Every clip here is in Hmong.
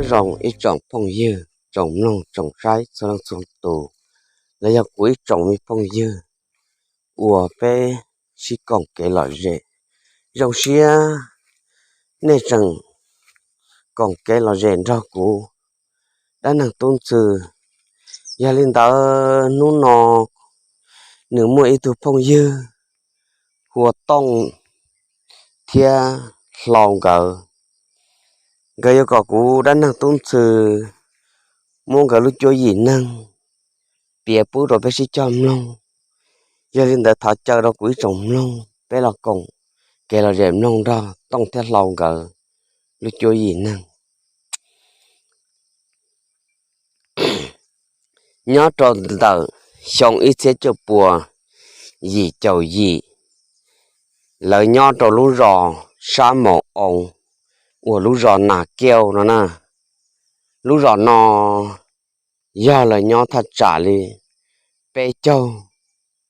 Zoo ib tsoom phooj ywg, tsoom mloog tsoom saib txhua leej txhua tus, los yog kuv ib tsoom me phooj ywg uas peb sib koom kev lom zem. Zoo siab nej tseem koom kev lom zem nrog kuv, dab neeg Tub Ntxhw. Yog li ntawd hnub no nws muaj ib tug phooj ywg hu ua Tooj thiab Hlau nkawd. Nkawd yuav kom kuv dab neeg Tub Ntxhw muab nkawd lub cuab yim neeg piav pub rau peb sib cog mloog. Yog li ntawd thov caw rau kuv ib tsoom mloog peb los koom kev lom zem mloog nrog Tooj thiab Hlau nkawd lub cuab yim neeg. Nyob rau ntawm xyoo ib txhiab cuaj puas yim caum yim, lawv nyob rau lub zos sab Maus Oo uas lub zos Nas Kiauj no na. Lub zos no yog lawv nyob thaj tsam li peb caug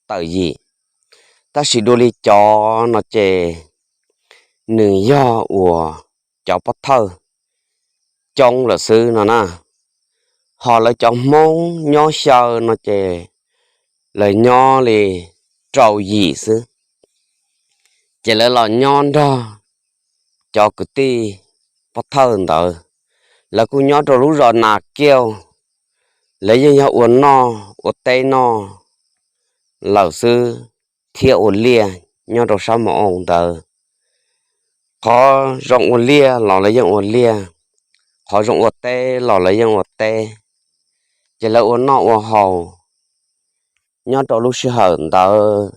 tawm yim, tab sis dua li cov no ces nws yog uas cov pov thawj coob lawm xwb no na. Ho lawv cov Hmoob nyob xyaw no ces lawv nyob li rau yim xwb. Ces lawv los nyob nrog cov kwv tij pov thawj ntawd, lawv kuj nyob rau lub zos Nas Kiauj. Lawv yeej yog ua noj ua teb noj lawm xwb thiab ua liaj nyob rau sab Maus Oo ntawd. Qhov zoo ua liaj los lawv yeej ua liaj, qhov zoo ua teb los lawv yeej ua teb. Ces lawv ua noj ua haus nyob rau lub sij hawm ntawd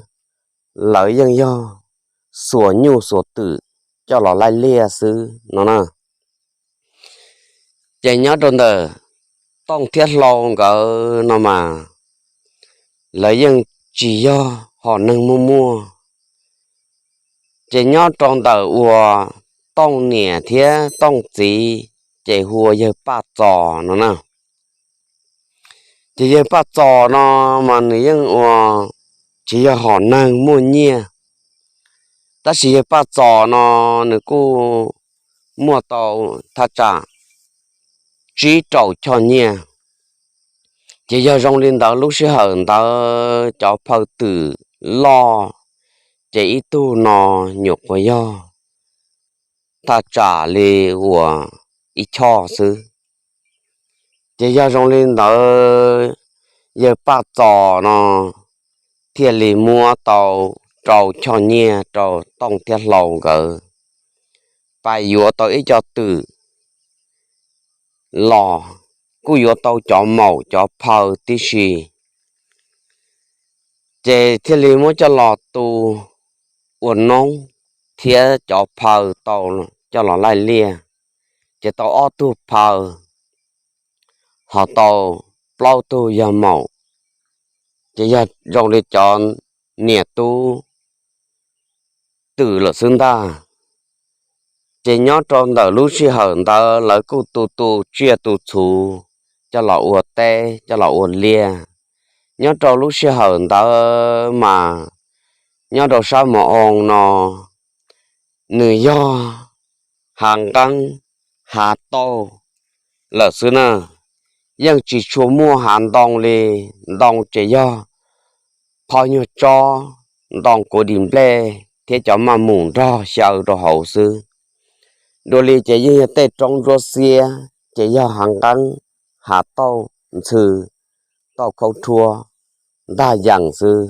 lawv yeej yog xuas nyuj xuas twm coj los laij liaj xwb no na. Ces nyob rau ntawm Tooj thiab Hlau nkawd no mas lawv yeej tsis yog hom neeg muaj muaj. Ces nyob rau ntawm uas Tooj niam thiab Tooj txiv ces hu ua yawg Paj Txos no na. Ces yawg Paj Txos no mas nws yeej ua tsis yog hom neeg muaj nyiaj, tab sis yawg Paj Txos no nws kuj muaj tau thaj tsam tsib rau choj nyiaj. Ces yog zoo li ntawd lub sij hawm ntawd cov phaw twm loj, ces ib tug no nyuam qhuav yog thaj tsam li uas ib choj xwb. Ces yog zoo li ntawd yawg Paj Txos no thiaj li muab tau rau choj nyiaj rau Tooj thiab Hlau nkawd pais yuav tau ib co twm los, kuj yuav tau cov maum cov phaw tib si. Ces thiaj li muab coj los tu ua noob thiab cov phaw tau coj los laij liaj, ces tau ob tug phaw, ho tau plaub tug yog maum. Ces yog zoo li cov niam tub twm lawm xwb ntag. Ces nyob rau ntawm lub sij hawm ntawd lawv kuj tu tu tsiaj tu txhu coj los ua teb coj los ua liaj. Nyob rau lub sij hawm ntawd mas nyob rau sab Mus Oo no nws yog hav nqeeb hav tauj lawm xwb na, yeej tsis tshua muaj hav ntoo li. Ntoo ces yog qhov nyuag tsob ntoo kuav dim nplej thiab cov maj mus nrog xyaw rau hauv xwb. Dua li ces yeej yog tej roob ntsuab xiab, ces yog hav nqeeb hav tauj ntxhw tauj khaub rhuab ntag yees xwb.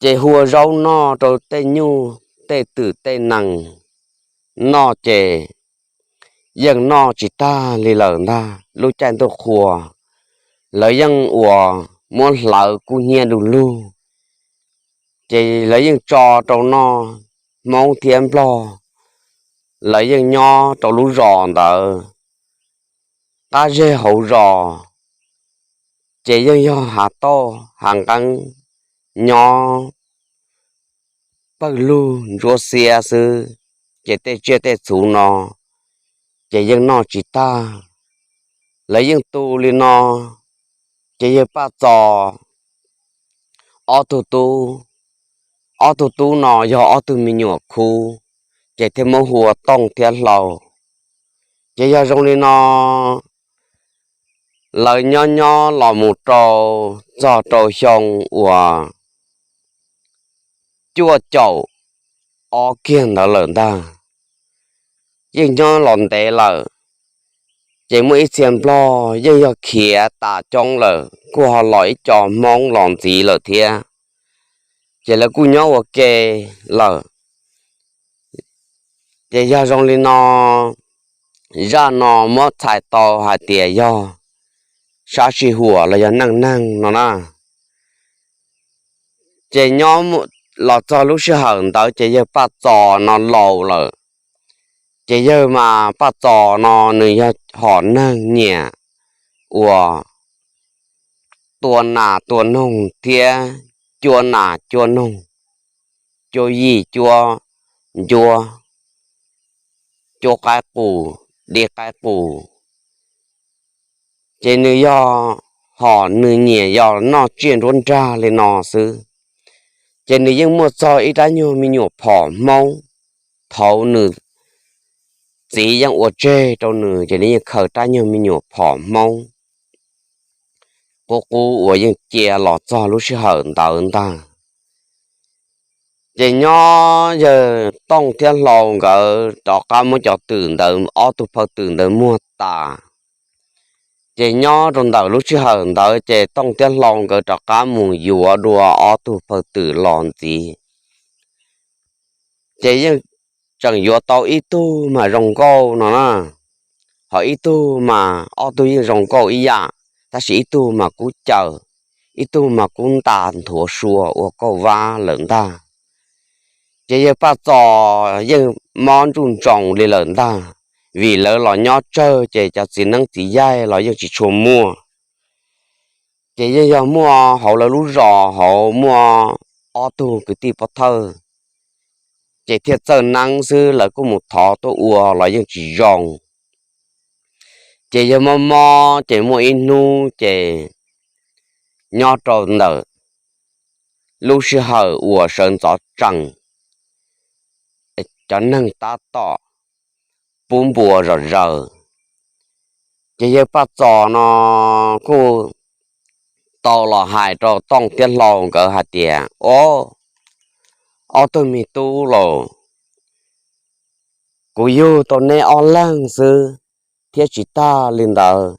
Ces hu ua zaub noj rau tej nyuj tej twm tej nees noj ces yeej noj tsis tag li lawm ntag. Lub caij ntuj qhua lawv yeej uas muab hlawv kub hnyiab du lug, ces lawv yeej tso rau noj. Hmoob thiab Nplog lawv yeej nyob rau lub zos ntawd, qab zej hauv zos ces yeej yog hav tauj hav nqeeb nyob pawg lug ntsuab xiab xwb, ces tej tsiaj tej txhu no ces yeej noj tsis tag. Lawv yeej tu li no, ces yawg Paj Txos ob tug tub, ob tug tub no yog ob tug me nyuam khub, ces thiaj muab hu ua Tooj thiab Hlau. Ces yog zoo li no, lawv nyob nyob los mus rau txog rau xyoo uas cuaj caum ob kiag ntawd lawm ntag, yeej nyob los ntev lawm. Ces muaj ib txhia nplog yeej yog khiav tas coob lawm, kuj ho los ib co Hmoob los ntxiv lawm thiab, ces lawv kuj nyob ua ke lawm. Ces yog zoo li no, zaj no muab txhais tau hais tias yog sab sij huam los yog neej neeg no na. Ces nyob los txog lub sij hawm ntawd ces yawg Paj Txos no laus lawm. Ces yawg mas Paj Txos no nws yog hom neeg nyiam uas tua nas tua noog thiab cuab nas cuab noog, cuab yij cuab ncuab, cuab qaib qus, di qaib qus. Ces nws yog hom nws nyiam yog noj tsiaj nruab nrag li no xwb. Ces nws yeej muaj txog ib rab nyuag me nyuam phom Hmoob, thaum nws txiv yeej ua tseg rau nws ces nws yeej khaws rab nyuag me nyuam phom Hmoob qub qub uas yeej cia los txog lub sij hawm ntawd ntag. Ces nyob yawg Tooj thiab Hlau nkawd rov qab muab cov twm ntawd, ob tug phaw twm ntawd muag tas. Ces nyob rau ntawm lub sij hawm ntawd ces Tooj thiab Hlau nkawd rov qab mus yuav dua ob tug phaw twm los ntxiv. Ces yeej tseem yuav tau ib tug mas zoo nkauj no na, ho ib tug mas ob tug yeej zoo nkauj ib yam, tab sis ib tug mas kub caws, ib tug mas kub ntas nthuav sua ua kauj vab lawm ntag. Ces yawg Paj Txos yeej mob ntsuj ntsoos li lawm ntag, vim lawv los nyob tsawg ces cov txiv neeb txiv yaig los yeej tsis tshua muaj. Ces yeej yog muaj hauv lawv lub zos hauv muaj ob tug kwv tij pov thawj, ces thiaj txawj neeb xwb, lawv kuj mus thov tuaj ua los yeej tsis zoo. Ces yawg mob mob ces muaj ib hnub ces nyob rau ntawm lub sij hawm uas sawv ntxov tsees, cov neeg tab tom pub npua zom zaws. Ces yawg Paj Txos no kuj tau los hais rau Tooj thiab Hlau nkawd hais tias, O, ob tug me tub laus, kuv yug tau neb ob leeg xwb thiab tsis tag li ntawd,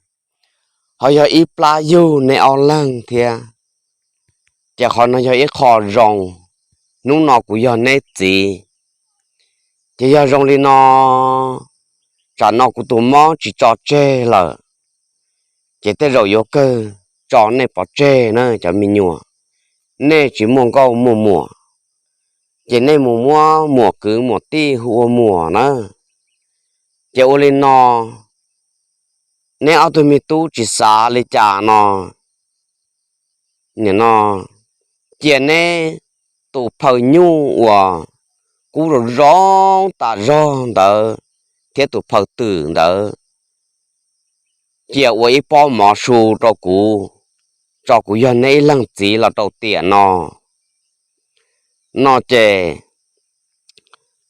ho yog ib plab yug neb ob leeg thiab. Ces qhov no yog ib qho zoo, hnub no kuv yog neb txiv. Ces yog zoo li no, tsam no kuv tus mob tsis tso tseg lawm, ces tej zaum yuav kawg tso nej pov tseg na cov me nyuam. Nej tsis muaj nkauj muaj muam, ces nej mus muab muam kwv muam tij hu ua muam na. Ces ua li no, neb ob tug me tub tsis xav li cas no, nim no cia neb tus phaw nyuj uas kub zoo zoo tas zog ntawd thiab tus phaw twm ntawd cia ua ib pob mov su rau kuv, tso kuv yog neb ib leeg txiv los rau tiam no. No ces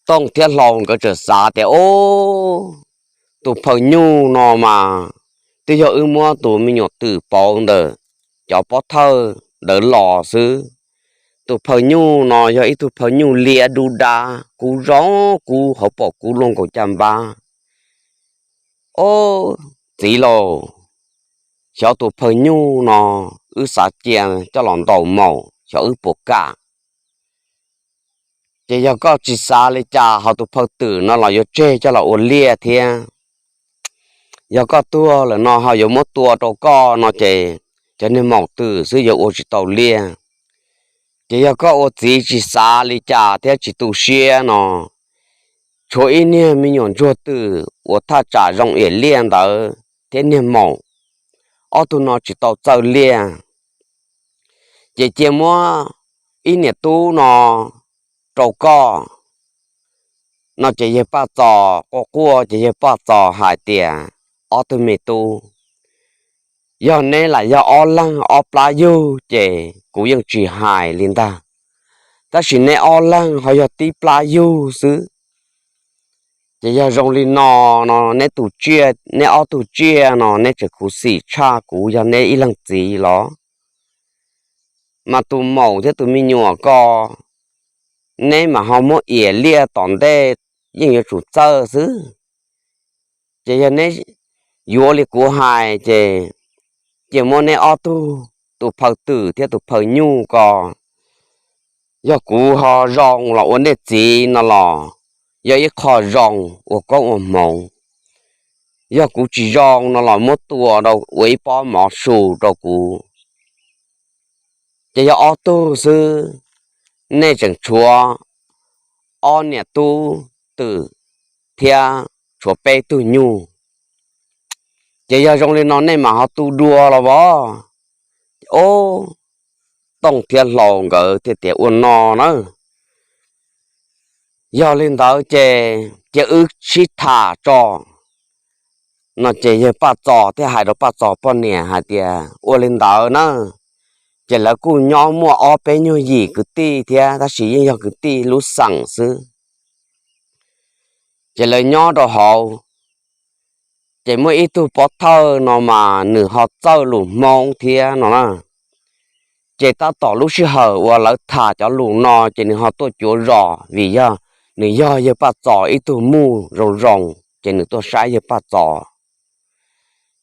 Tooj thiab Hlau nkawd txawm xav tias, O, tus phaw nyuj no mas twb yog wb muab tus me nyuam twm pauv ntawm cov pov thawj ntawd los xwb. Tus phaw nyuj no yog ib tug phaw nyuj liab dub dab kub zoo kub hauv paus kub luaj nkaus caj npab. O, txiv laus, xyov tus phaw nyuj no wb xav cia coj los ntaus maum xyov wb puas kam. Ces yog koj tsis xav li cas ho tus phaw twm no los yuav tseg coj los ua liaj thiab. Yog koj tuag lawm no ho yuav muab tua rau koj no ces cov niag maum twm xwb yuav ua tsis tau liaj. Ces yog koj ua txiv tsis xav li cas thiab tsis tu siab no, tshuav ib niag me nyuam ntsuag twm uas thaj tsam zoo iam liaj ntawd thiab niag maum, ob tug no tsis tau txawj liaj, ces cia muab ib niam tub no rau koj. No ces yawg Paj Txos quaj quaj ces yawg Paj Txos hais tias, Ob tug me tub, yog neb lam yog ob leeg ob plab yug ces kuv yeej tsis hais li ntag, tab sis neb ob leeg ho yog tib plab yug xwb. Ces yog zoo li no, no neb tus tsiaj, neb ob tug tsiaj no neb tseem khuv xim tshaj kuv yog neb ib leeg txiv los? Mas tus maum thiab tus me nyuam ko neb mam ho muab iam liaj tom ntej yeej yuav tsum txawj xwb. Ces yog neb yuav li kuv hais ces, ces muab neb ob tug, tus phaw twm thiab tus phaw nyuj ko, yog kuv ho zoo los ua nej txiv no los yog ib qho zoo ua koob ua hmoov. Yog kuv tsis zoo no los muab tua rau ua ib pob mov su rau kuv. Ces yog ob tug xwb, nej tseem tshuav ob niam tub twm thiab tshuav peb tug nyuj. Ces yog zoo li no nej mam ho tu dua los vov. Ob, Tooj thiab Hlau nkawd thiaj tias ua no na, yog li ntawd ces cia wb sib tham tso no. Ces yawg Paj Txos thiaj hais rau Paj Txos poj niam hais tias ua li ntawd na, ces lawv kuj nyob muaj ob peb nyuag yim kwv tij thiab tab sis yeej yog kwv tij lub xeem xwb. Ces lawv nyob rau hauv, ces muaj ib tug pov thawj no mas nws ho txawj lus Hmoob thiab no na. Ces tab tom lub sij hawm uas lawv tham cov lus no ces nws ho tuaj cuav zos vim yog nws yog yawg Paj Txos ib tug muj zoo zoo, ces nws tuaj saib yawg Paj Txos.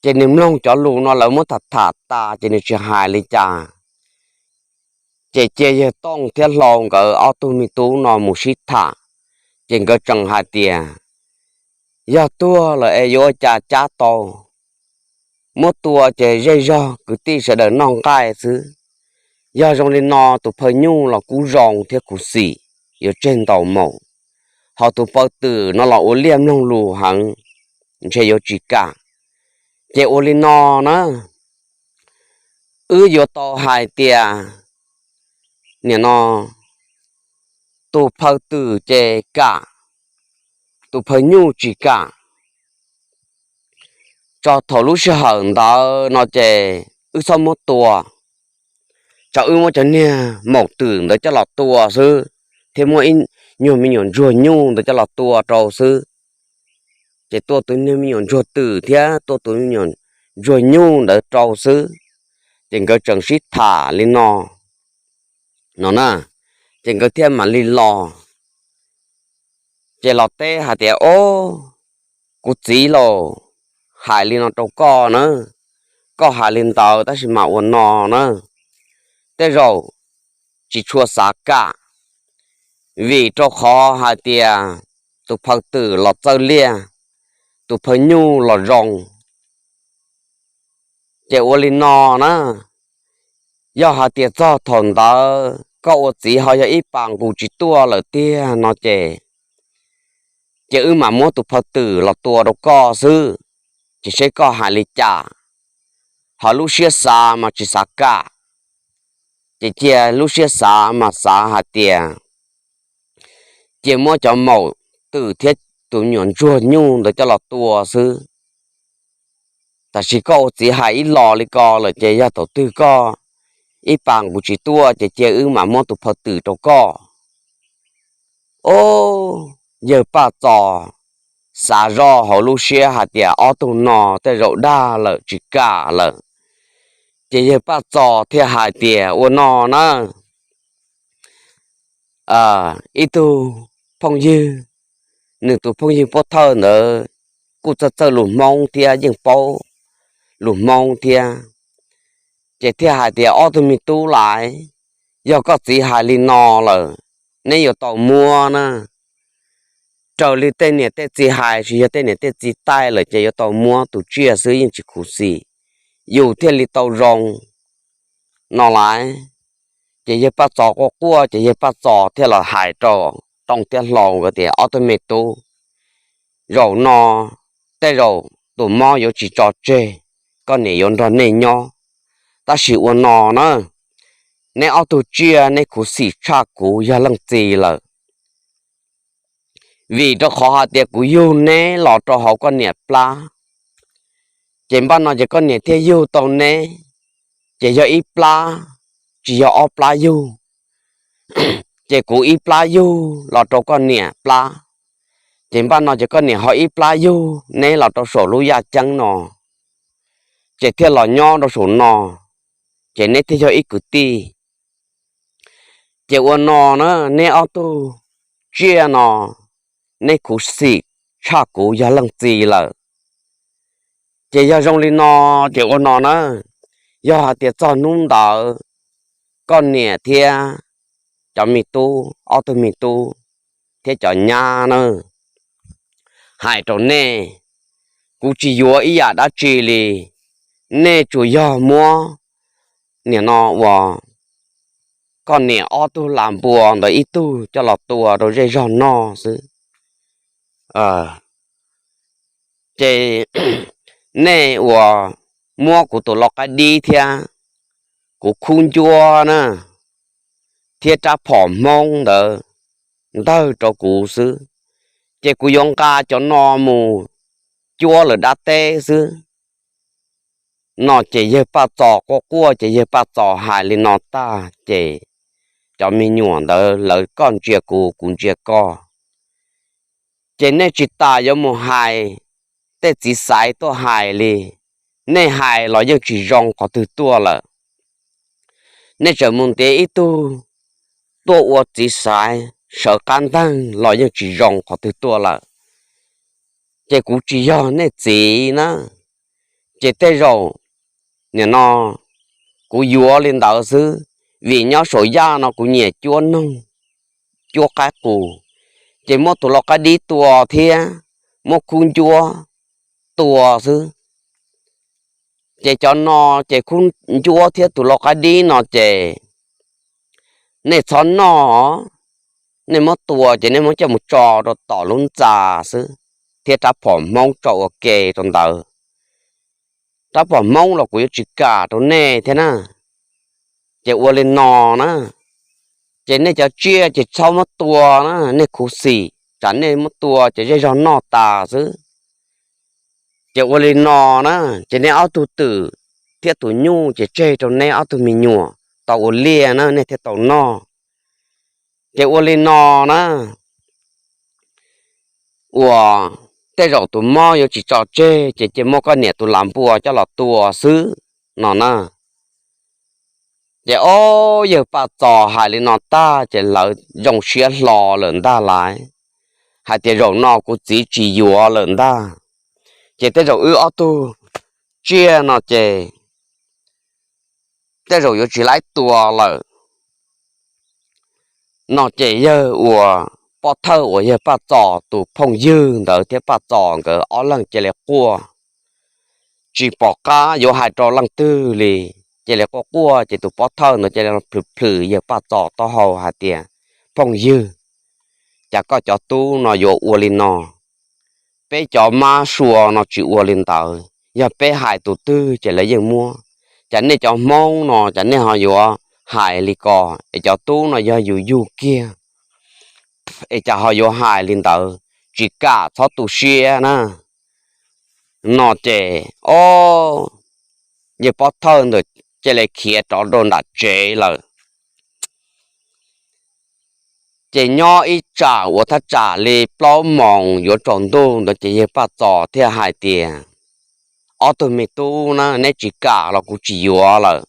Ces nws mloog cov lus no lawv muab tham tham tas ces nws tsis hais li cas. Ces cia yawg Tooj thiab Hlau nkawd ob tug me tub no mus sib tham, ces nkawd tseem hais tias yog tuag lawm es yuav ua cas cab tau, muab tua ces zej zog kwv tij sawv daws noj nqaij xwb. Yog zoo li no tus phaw nyuj los kuj zoo thiab khuv xim, yuav tseg ntaus maum, ho tus phaw twm no los ua liaj mloog lus heev, ntshe yuav tsis kam. Ces ua li no na, wb yuav tau hais tias nim no tus phaw twm ces kam, tus phaw nyuj tsis kam. Tso thaum lub sij hawm ntawd no ces wb txhob muab tua, tso wb muab cov niag maum twm ntawd coj los tua xwb, thiab muab ib nyuag me nyuam ntsuag nyuj ntawd coj los tua rau xwb. Ces tua tus niag me nyuam ntsuag twm thiab tua tus me nyuam ntsuag nyuj ntawd rau xwb. Ces nkawd tseem sib tham li no, no na, ces nkawd thiaj mam li los. Ces los teb hais tias, Ob, kuv txiv laus, hais li no rau koj na, koj hais li ntawd tab sis mas ua no na, tej zaum tsis tshua xav kam, vim rau qhov hais tias tus phaw twm los txawj liaj, tus phaw nyuj los zoo. Ces ua li no na, yog hais tias txog thaum ntawd koj ua txiv ho yog ib pas nqus tsis tuaj lawm tiag no ces, ces wb mam muab tus phaw twm los tua rau koj xwb, ces seb koj hais li cas. Ho lub siab xav mas tsis xav kam, ces cia lub siab xav mas xav hais tias cia muab cov maum twm thiab tus nyuam ntsuag nyuj ntawd coj los tua xwb. Tab sis koj ua txiv hais ib los li ko lawm ces yog thaum twg koj ib pas nqus tsis tuaj ces cia wb mam muab tus phaw twm rau koj. Ob, yawg Paj Txos xav zoj hauv lub siab hais tias ob tug no tej zaum dag lawm tsis kam lawm. Ces yawg Paj Txos thiaj hais tias ua no na, ib tug phooj ywg, nws tus phooj ywg pov thawj ntawd kuj txawj txawj lus Hmoob thiab yeej paub lus Hmoob thiab, ces thiaj hais tias, Ob tug me tub lais, yog koj txiv hais li no lawm, neb yuav tau muab na. Raws li tej niam tej txiv hais, tsis yog tej niam tej txiv taij lawm ces yuav tau muab tus tsiaj xwb yeej tsis khuv xim. Yus thiaj li tau zoo no lais. Ces yawg Paj Txos quaj quaj ces yawg Paj Txos thiaj los hais rau Tooj thiab Hlau nkawd tias, Ob tug me tub, zaum no tej zaum tus mob yuav tsis tso tseg, koj niam yuav nrog nej nyob. Tab sis ua no na, neb ob tug tsiaj neb khuv xim tshaj kuv yog leej txiv lawm, vim rau qhov hais tias kuv yug neb los rau hauv koj niam plab, ces npaj no ces koj niam thiaj yug tau neb, ces yog ib plab, tsis yog ob plab yug. Ces kuv ib plab yug los rau koj niam plab, Ces npaj no ces koj niam ho ib plab yug neb los rau saum lub yaj ceeb no, ces thiaj los nyob rau saum no, ces neb thiaj yog ib kwv tij. Ces ua no na, neb ob tug tsiaj no, neb khuv xim tshaj kuv yog leej txiv lawm. Ces yog zoo li no, ces ua no na, yog hais tias txog hnub ntawd koj niam thiab cov me tub, ob tug me tub thiab cov nyab na, hais rau nej, kuv tsis yuav ib yam dab tsi li. Nej tsuas yog muab nim no uas koj niam ob tug las npua ntawd ib tug coj los tua rau zej zog noj xwb. Ces nej uas muab kuv tus lau qaib dib thiab kuv khub ncuab na, thiab rab phom hmoob ntawd ntawg rau kuv xwb, ces kuv yuav nqa cov no mus cuab lawm dab teb xwb. No ces yawg Paj Txos quaj quaj, ces yawg Paj Txos hais li no tag ces cov me nyuam ntawd lawv koj ntsia kuv, kuv ntsia koj. Ces nej tsis tas yuav mus hais tej txiv xaiv tuaj hais li, nej hais los yeej tsis zoo qhov twg tuaj lawm. Nej tseem mus ntiav ib tug tuaj ua txiv xaiv sawv qab nteeg los yeej tsis zoo qhov twg tuaj lawm. Ces kuv tsis yog nej txiv na, ces tej zaum nim no kuv yuav li ntawd xwb, vim nyob saum yaj no kuv nyiam cuab noog, cuab qaib qus, ces muab tus lau qaib dib tua thiab muab khub ncuab tua xwb. Ces cov no, ces khub ncuab thiab tus lau qaib dib no ces nej txhob noj, nej muab tua ces nej muab coj mus tso rau tom lub ntxa xwb, thiab rab phom hmoob tso ua ke rau ntawd. Rab phom hmoob los kuv yuav tsis kam rau nej thiab na. Ces ua li no na, ces nej cov tsiaj ces txhob muab tua na, nej khuv xim, tsam nej muab tua ces zej zog noj tas xwb. Ces ua li no na, ces nej ob tug twm thiab tus nyuj ces tseg rau neb ob tug me nyuam tau ua liaj na, nej thiaj tau noj. Ces ua li no na, uas tej zaum tus mob yuav tsis tso tseg, ces cia muab koj niam tus las npua coj los tua xwb no na. Ces ob yawg Paj Txos hais li no tag ces lawv zoo siab hlo lawm ntag lauj, hais tias zaum no kuv txiv tsis yuav lawm ntag, ces tej zaum wb ob tug tsiaj no ces tej zaum yuav tsis laib tua lawm no. Ces yawg uas pov thawj uas yawg Paj Txos tus phooj ywg ntawd thiab Paj Txos nkawd ob leeg cia li quaj, tsis pom qab yuav hais rau leej twg li, cia li quaj quaj. Ces tus pov thawj ntawd cia li plhws plhws yawg Paj Txos taub hau hais tias, phooj ywg, cas koj cov tub no yuav ua li no? Peb cov mab sua no tsis ua li ntawd, yog peb hais tus twg ces lawv yeej muab. Cas nej cov Hmoob no cas nej ho yuav hais li ko, es cov tub no yog yus yug kiag es cas ho yuav hais li ntawd, tsis kam txhob tu siab na. No ces ob yawg pov thawj ntawd cia li khiav rov rau nram tsev lawm. Ces nyob ib tsam uas thaj tsam li plaub moos yuav tsaus ntuj ntawd ces yawg Paj Txos thiaj hais tias, ob tug me tub na, neb tsis kam los kuv tsis yuav lawm.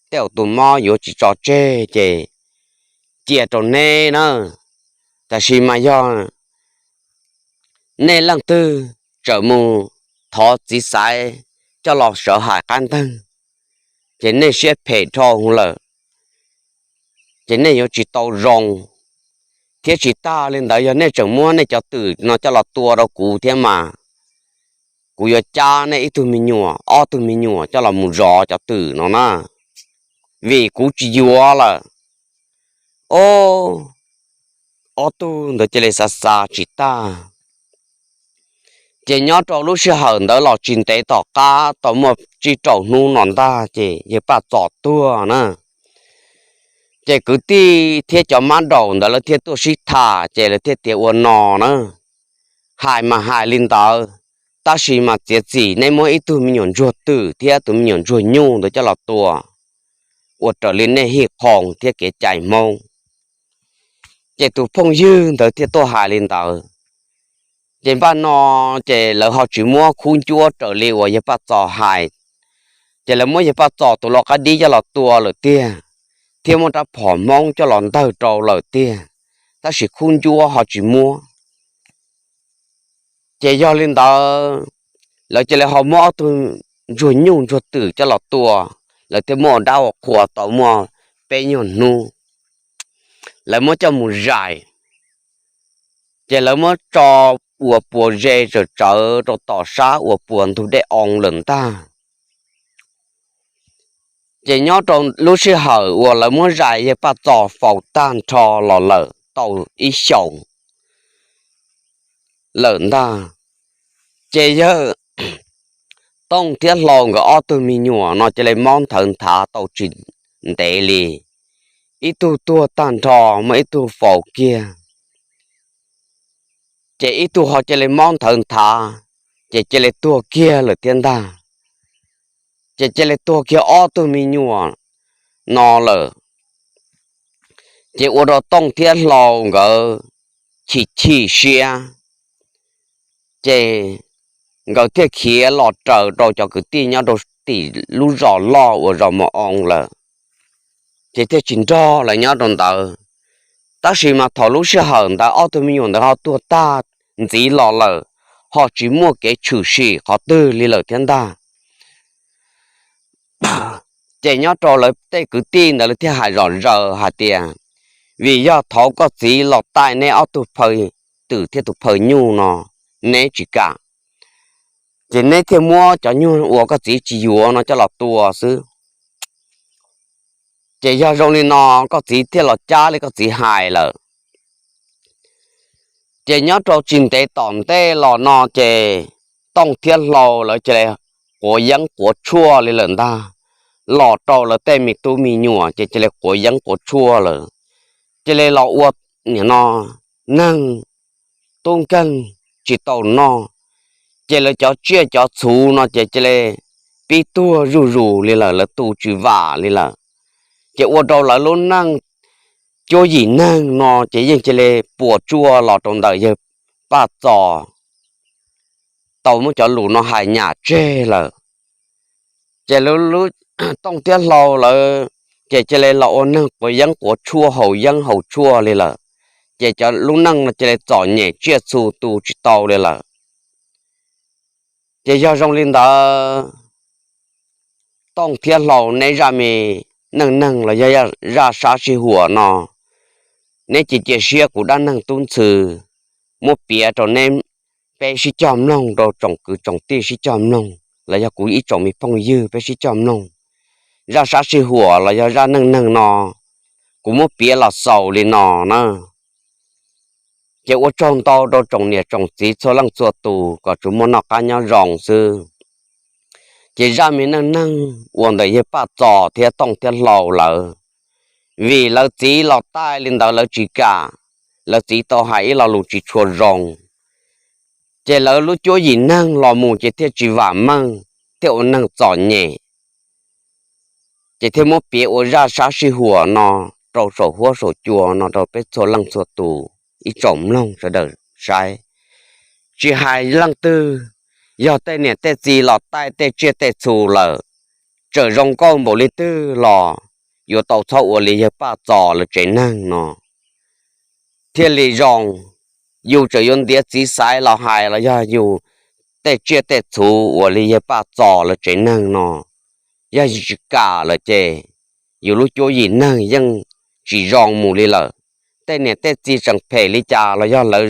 Tej zaum tus mob yuav tsis tso tseg ces cia rau neb na. Tab sis mas yog nej leej twg tseem mus thov txiv xaiv coj los sawv hais qab nteeg, ces nej siab phem dhau lawm, ces nej yuav tsis tau zoo. Thiab tsis tas li ntawd, yog nej tseem muab nej cov twm no coj los tua rau kuv thiab mas, kuv yuav cab nej ib tug me nyuam ob tug me nyuam coj los mus zov cov twm no na, vim kuv tsis yuav lawm. Ob tug ntawd cia li xav xav tsis tag. Ces nyob rau lub sij hawm ntawd los tsis ntev tom qab tau muaj tsib rau hnub no ntag ces yawg Paj Txos tuag na. Ces kwv tij thiab cov mab daum ntawd lawv thiaj tuaj sib tham ces lawv thiaj tias ua no na, hais mas hais li ntawd, tab sis mas txiav txim nej muab ib tug me nyuam ntsuag twm thiab tus me nyuam ntsuag nyuj ntawd coj los tua, ua raws li nej hij qho thiab kev cai Hmoob. Ces tus phooj ywg ntawd thiaj tuaj hais li ntawd. Ces npaj no ces lawv ho tsis muab khub ncuab raws li uas yawg Paj Txos hais, ces lawv muab yawg Paj Txos tus lau qab dib coj los tua lawm tiag, thiab muab rab phom Hmoob coj los ntawg rau lawm tiag, tab sis khub ncuab ho tsis muab. Ces yog li ntawd, lawv cia li ho muab ob tug ntsuag nyuj ntsuag twm coj los tua, lawv thiaj muab ua dab ua qhua tau muaj peb nyuag hnub, lawv muab coj mus zais, ces lawv muab tso ua puas ze tsawm tsawv rau tom sab uas puas ntug dej oo lawm ntag. Ces nyob rau lub sij hawm uas lawv muab zais yawg Paj Txos faus tag nrho los lawm tau ib xyoos lawm ntag, ces yawg Tooj thiab Hlau nkawd ob tug me nyuam no cia li mob nthawv nthav tau tsis ntev li, ib tug tuag tag nrho, muaj ib tug faus kiag, ces ib tug ho cia li mob nthawv nthav, ces cia li tuag kiag lawm thiab ntag. Ces cia li tuag kiag ob tug me nyuam no lawm, ces ua rau Tooj thiab Hlau nkawd chim chim siab, ces nkawd thiaj khiav los raws rau cov kwv tij nyob rau tim lub zos loj uas zos Mos Oo lawm, ces thiaj tsis nrog lawv nyob rau ntawd. Tab sis mas thaum lub sij hawm ntawd ob tug me nyuam ntawd ho tuag tag ntxiv los lawm, ho tsis muaj kev tshwm sim qhov twg li lawm thiab ntag. Ces nyob rau lawv tej kwv tij ntawd lawv thiaj hais zom zaws hais tias, vim yog thaum koj txiv los taij neb ob tug phaw twm thiab tus phaw nyuj no, neb tsis kam, ces neb thiaj muab cov nyuj uas koj txiv tsis yuav no coj los tua xwb. Ces yog zoo li no, koj txiv thiaj los cab li koj txiv hais lawm. Ces nyob rau tsis ntev tom ntej los no ces Tooj thiab Hlau lawv cia li quav yeeb quav tshuaj li lawm ntag, los rau lawv tej me tub me nyuam ces cia li quav yeeb quav tshuaj lawm, cia li los ua nim no neeg tub nkeeg tsis tau noj, ces lawv cov tsiaj cov txhu no ces cia li pib tuag zuj zus li lawm, lawv tu tsis vam li lawm. Ces ua rau lawv lub neej cuab yim neeg no ces yeej cia li puas tsuaj los rau ntawm yawg Paj Txos tau muab cov lus no hais nyam tseg lawm. Ces lub, Tooj thiab Hlau lawv ces cia li los ua neeg quav yeeb quav tshuaj haus yeeb haus tshuaj li lawm, ces cov lub neej no cia li txom nyem tsiaj txhu tu tsis tau li lawm. Ces yog zoo li ntawd, Tooj thiab Hlau neb zaj me neej neeg los yog zaj sab sij huam no, neb cia cia siab kuv dab neeg tub ntxhw muab piav rau neb, peb sib cog mloog, rau tsoom kwv tsoom tij sib cog mloog los yog kuv ib tsoom me phooj ywg peb sib cog mloog. Zaj sab sij huam los yog zaj neej neeg no kuv muab piav los xaus li no na. Ces ua tsaug ntau rau tsoom niam tsoom txiv txhua leej txhua tus kom tsuas muaj noj qab nyob zoo xwb. Ces zaj me neej neeg uas ntawm yawg Paj Txos thiab Tooj thiab Hlau lawv, vim lawv txiv los taij li ntawd lawv tsis kam, lawv txiv tau hais ib lo lus tsis tshua zoo, ces lawv lub cuab yim neeg los mus ces thiaj tsis vam meej, thiaj ua neeg txom nyem. Ces thiaj muab piav ua zaj sab sij huam no rau saum huab saum cua no rau peb txhua leej txhua tus ib tsoom mloog sawv daws saib. Tsis hais leej twg, yog tej niam tej txiv los taij tej tsiaj tej txhu lawm, txawm zoo nkauj npaum li twg los yuav tau txhob ua li yawg Paj Txos lawv tsev neeg no thiaj li zoo. Yus txawm yuav ntiav txiv xaiv los hais los yog yus tej tsiaj tej txhu ua li yawg Paj Txos lawv tsev neeg no, yog yus tsis kam lawm ces yus lub cuab yim neeg yeej tsis zoo mus li lawm. Tej niam tej txiv tseem phem li cas los yog lawv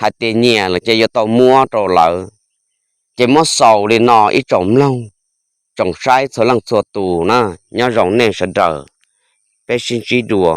hais tias nyiam lawm ces yuav tau muab rau lawv. Ces muab xaus li no ib tsoom mloog, tsoom saib txhua leej txhua tus na, nyob zoo nej sawv daws, peb sib ntsib dua.